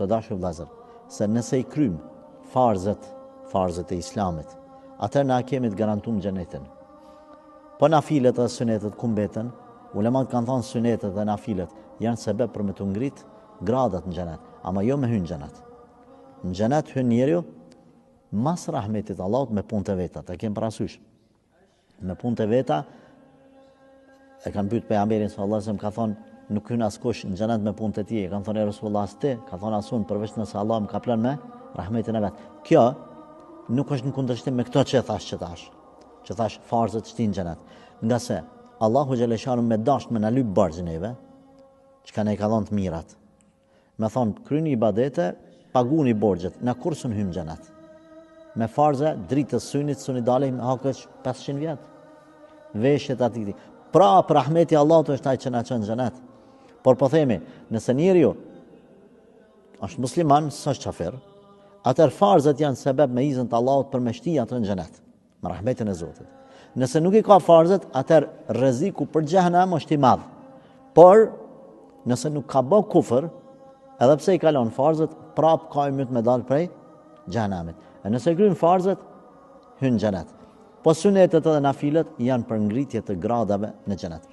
Të dashur vëllezër, se nëse i kryjmë farzet, farzet e Islamit, atëherë na kemi të garantum xhenetin. Po nafilet dhe synetet ku mbeten? Ulemat kanë thonë synetet dhe nafilet janë sebeb për me t'u ngrit gradat në xhenet, ama jo me hy në xhenet. Në xhenet hyn njeriu mas rahmetit Allahut me punë të veta, ta kem parasysh. Me punë të veta, e kanë pyet pejgamberin sallallahu alajhi wasallam ka thonë nuk hyn askush në xhenet me punë të tij. E kanë thonë ja Resulullah as ti, ka thonë as unë përveç nëse Allah më kaplon me rahmetin e vet. Kjo nuk është në kundërshtim me këto që thash që tash. Që thash farzet shtin xhenet. Ngase Allahu xheleshanuhu me dasht me na lyp borxh neve, çka na i ka dhënë të mirat. Me thonë, kryni ibadete, paguni borxhet, na kurrë s'un hymë xhenet. Me farze, dritës synit, s'un i dalim hakës 500 vjet. Veshjet aty këti. Pra, për rahmeti Allahut është ai që na çon xhenet. Por po themi, nëse njeriu është musliman, s'është qafir, atëherë farzet janë sebeb me izën të Allahut për me shti atë në xhenet. Me rahmetin e Zotit. Nëse nuk i ka farzet, atëherë rreziku për xhehenem është i madh. Por nëse nuk ka bë kufër, edhe pse i ka lon farzet, prap ka ymyt me dal prej xhehenemit. E nëse kryen farzet, hyn në xhenet. Po synetet edhe nafilet janë për ngritje të gradave në xhenet.